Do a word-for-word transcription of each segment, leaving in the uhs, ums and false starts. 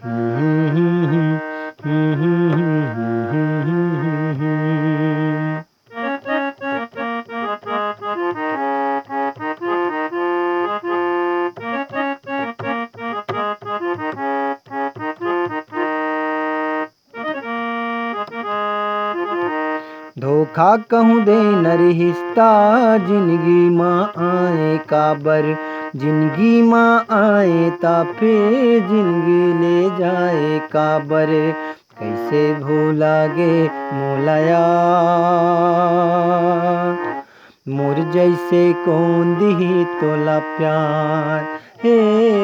धोखा कहूँ देन रिहिस ता, जिनगी म आए काबर, जिनगी म आए ता फेर जिनगी ले जाए काबर, कइसे भुला गे मोला यार। मोर जइसे कोन दिही तोला प्यार, हे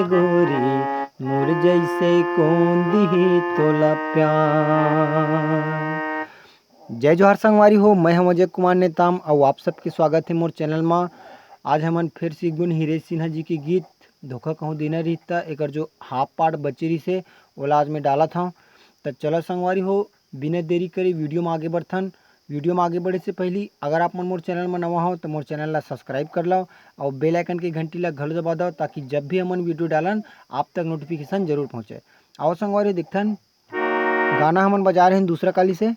गोरी, मोर जइसे कोन दिही तोला प्यार। जय जोहार संगवारी हो, मैं हूं अजय कुमार नेताम अउ आप सबके स्वागत हे मोर चैनल मा। आज हमन फिर से गुन हिरेश सिन्हा जी के गीत धोखा कहूँ देना रिहिस ता, एकर जो हाफ पार्ट बचे रिहिस हे, ओला आज मैं डालत हंव। त चलो संगवारी हो, बिना देरी करे वीडियो में आगे बढ़थन। वीडियो में आगे बढ़े से पहली अगर आप मन मोर चैनल में नवा हो तो मोर चैनल ला सब्सक्राइब कर लो और बेल आइकन के घंटी ला घलो दबा दो, ताकि जब भी हमन वीडियो डालन आप तक नोटिफिकेशन जरूर पहुँचे। आओ संगवारी देखथन, गाना हमन बजा रहे हैं दूसरा काली से।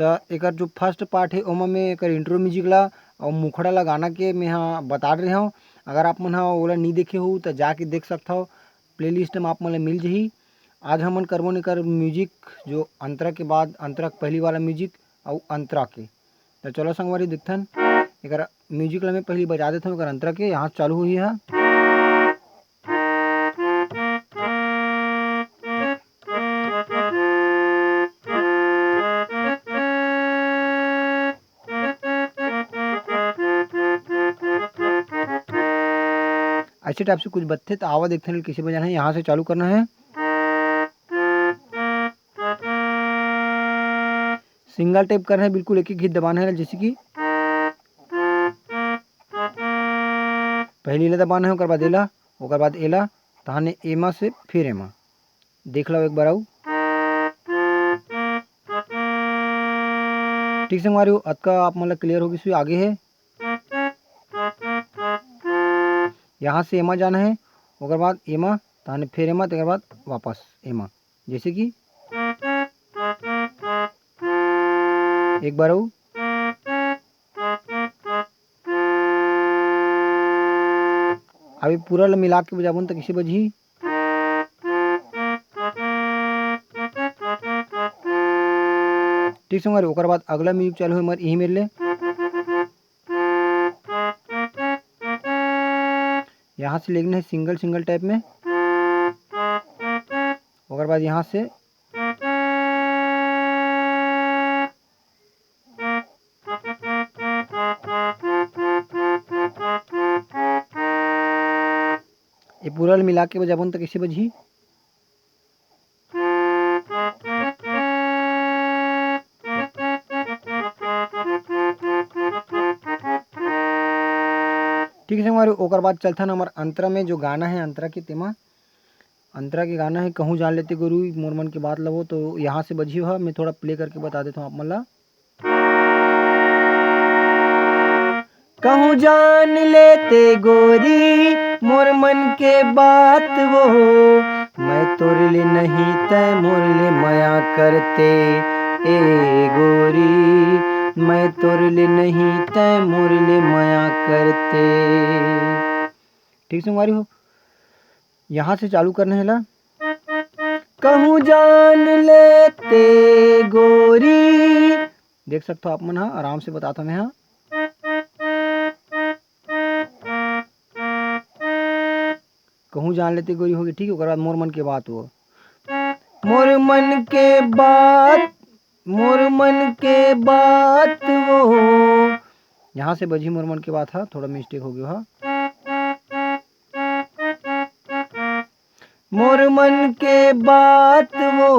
त एकर जो फर्स्ट पार्ट है ओमा मैं एकर इंट्रो म्यूजिक ला और मुखड़ा ला गाना के मैं हा बता रहे हूँ। अगर आप मन हा ओला नहीं देखे हो तो जाके देख सकता हो, प्लेलिस्ट में आप मन ला मिल जही। आज हमन करबो एकर म्यूजिक, जो अंतरा के बाद, अंतरा के पहली वाला म्यूजिक अउ अंतरा के। तो चलो संगवारी देखथन, एकर म्यूजिक ला मैं पहली बजा देथन एकर अंतरा के। यहाँ से चालू हुई है। ऐसे टाइप से कुछ बजथे, तो आवा देखथन कइसे बजाना है। यहाँ से चालू करना है, सिंगल टैप करना है, बिल्कुल एक एक गीत दबाना है, जैसे कि पहली एला दबाना है, ओकर बाद एला, ओकर बाद एला, तहाने एमा से फिर एमा। देख लो एक बार अउ। ठीक संगवारी हो, अतका आप मन ला क्लियर हो गिस होही। आगे है, यहाँ से एमा जाना है, ओकर बाद एमा, तहाने फिर एमा, तेकर बाद वापस एमा। जैसे कि एक बार अउ। अभी पूरा ल मिला के बजाबो न, त कइसे बजही? ठीक संगवारी, ओकर बाद अगला म्यूजिक चालू है हमर इही मेर ले। यहाँ से लेगना है सिंगल सिंगल टाइप में, ओकर बाद यहाँ से ये पूरा ल मिला के बजाबो न, त कइसे बजही? ठीक है संगवारी, ओकर बाद चलथन हमर अंतरा में, जो गाना है अंतरा के, तेमा अंतरा के गाना है कहूँ जान लेते गोरी मोर मन के बात ल वो, तो यहाँ से बजही हा, मैं थोड़ा प्ले करके बता देता हूँ आप मन ला। कहूँ जान लेते गोरी मोर मन के बात वो, मैं तोर ले नहीं तै मोर ले मया करते। ए गोरी, मैं तोर ले नहीं तै मोर ले मया करते। ठीक संगवारी हो, यहाँ से चालू करना है ला। कहूँ जान लेते गोरी, देख सकते हो आप मन हा, आराम से बताता मैं हा। कहूँ जान लेते गोरी होगी, ठीक है। ओकर बाद मोर मन के बात वो, मोर मन के बात, मोर मन के बात वो। यहाँ से बजी मोर मन के बात हा, थोड़ा मिस्टेक हो गया हा। मोर मन के बात वो,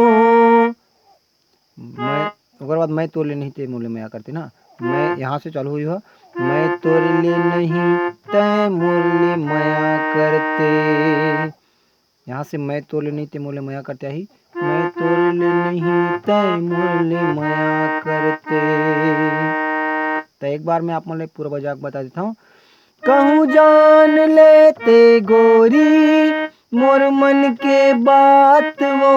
मैं, ओकर बाद मैं तोर ले नहीं तै मोर ले मया करते ना। मैं यहाँ से चालू हुई हो, मैं तोर ले नहीं तै मोर ले मया करते। यहाँ से मैं तोर ले नहीं तै मोर ले मया करते आही, मैं तोर ले नहीं तै मोर ले मया करते। तो एक बार मैं आप मन ले पूरा बजा के बता देता हूँ। कहूँ जान लेते गोरी, मोर मन के बात वो,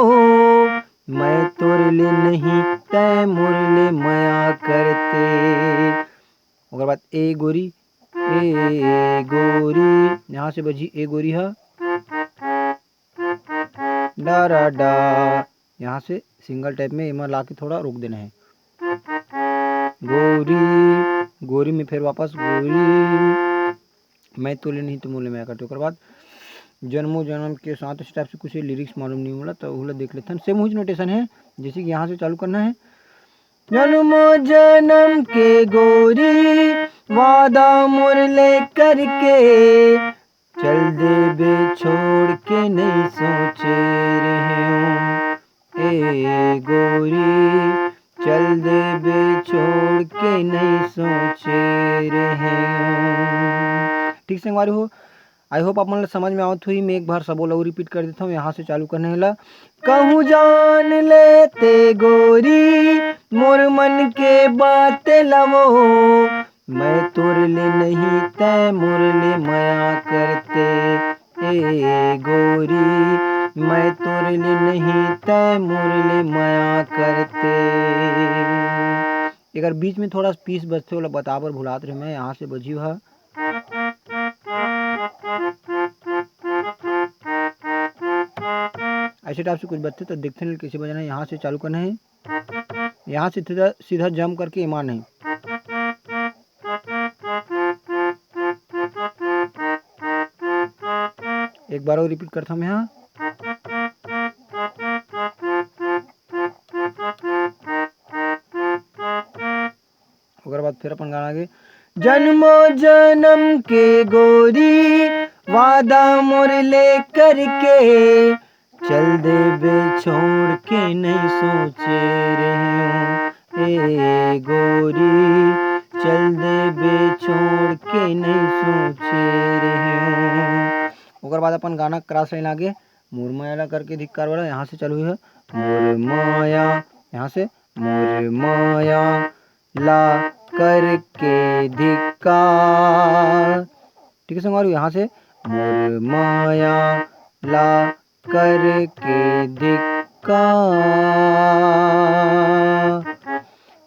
मैं तोर ले नहीं, तै मोर ले मया करते। ओकर बाद ए गोरी, ए गोरी, यहाँ से बजी ए गोरी हा, डा रा डा, यहाँ से सिंगल टाइप में एमा ला के थोड़ा रोक देना है। गोरी, गोरी में फिर वापस गोरी, मैं तोले नहीं तो मोले मैं करते। ओकर बाद जन्मों जन्म के साथ स्टेप से कुछ लिरिक्स मालूम नहीं होला, तो ओला देख लेथन। सेम वही नोटेशन है, जैसे कि यहाँ से चालू करना है। जन्मों जन्म के गोरी, वादा मोर ले करके, चल देबे छोड़ के नहीं सोचे रहे हूँ। ए गोरी, चल देबे छोड़ के नहीं सोचे रहे हूँ। ठीक संगवारी हो, आई होप आप मन ल समझ में आवत होही। मैं एक बार सबो ला रिपीट कर देता हूँ, यहाँ से चालू करने वाला। कहूँ जान लेते गोरी, मोर मन के बात लवो, मैं तोर ले नहीं, तै मोर ले मया करते। ए गोरी, मैं तोर ले नहीं, तै मोर ले मया करते। एकर बीच में थोड़ा पीस बजथे, ओला बताबर भुलात रहे मैं, यहाँ से बजियो हा। ऐसे टाइप से कुछ बजथे, तो देखते हैं कैसे बजना है। यहाँ से चालू करना है, यहाँ से सीधा, सीधा जंप करके ईमान है। एक बार और रिपीट करता हूँ यहाँ। ओकर बाद फिर अपन गाना आगे। जन्मों जन्म के गोरी, वादा मोर ले करके, चल देबे छोड़ के नहीं सोचे रहे हूँ। ए गोरी, चल देबे छोड़ के नहीं सोचे रहे हूँ। ओकर बाद अपन गाना क्रॉस लाइन आगे, मोर माया ला करके धिक्कार वाला, यहाँ से चालू है। मोर माया, यहाँ से मोर माया ला करके धिक्कार। ठीक है संगवारी, यहाँ से मोर माया ला करके धिक्कार,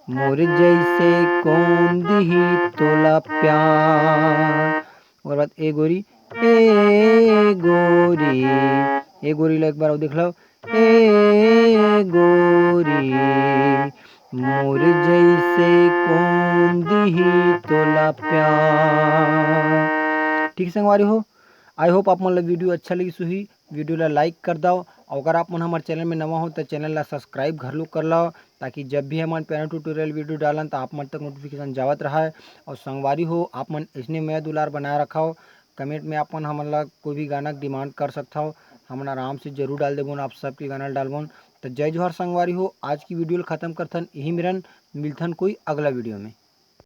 मोर जैसे कौन दिही तोला प्यार। ओकर बाद ए गोरी, ए गोरी, ए गोरी ला एक बार और देख लो। ए गोरी, मोर जैसे कौन दिही तोला प्यार। ठीक संगवारी हो, आई होप आप मन ला वीडियो अच्छा लगिस होही। वीडियो ला लाइक कर दव, और अगर आप मन हमर चैनल में नवा हो तो चैनल ला सब्सक्राइब घलो कर लव, ताकि जब भी हमन पियानो ट्यूटोरियल वीडियो डालन तो आप मन तक नोटिफिकेशन जावत रहे। और संगवारी हो, आप मन इसने मया दुलार बनाए रखव। कमेंट में आप मन हमन ला कोई भी गाना के डिमांड कर सकथव, हमन आराम से जरूर डाल देबोन, आप सबके गाना डालबोन। तो जय जोहार संगवारी हो, आज की वीडियो ला खत्म करथन यही मेरन, मिलथन कोई अगला वीडियो में।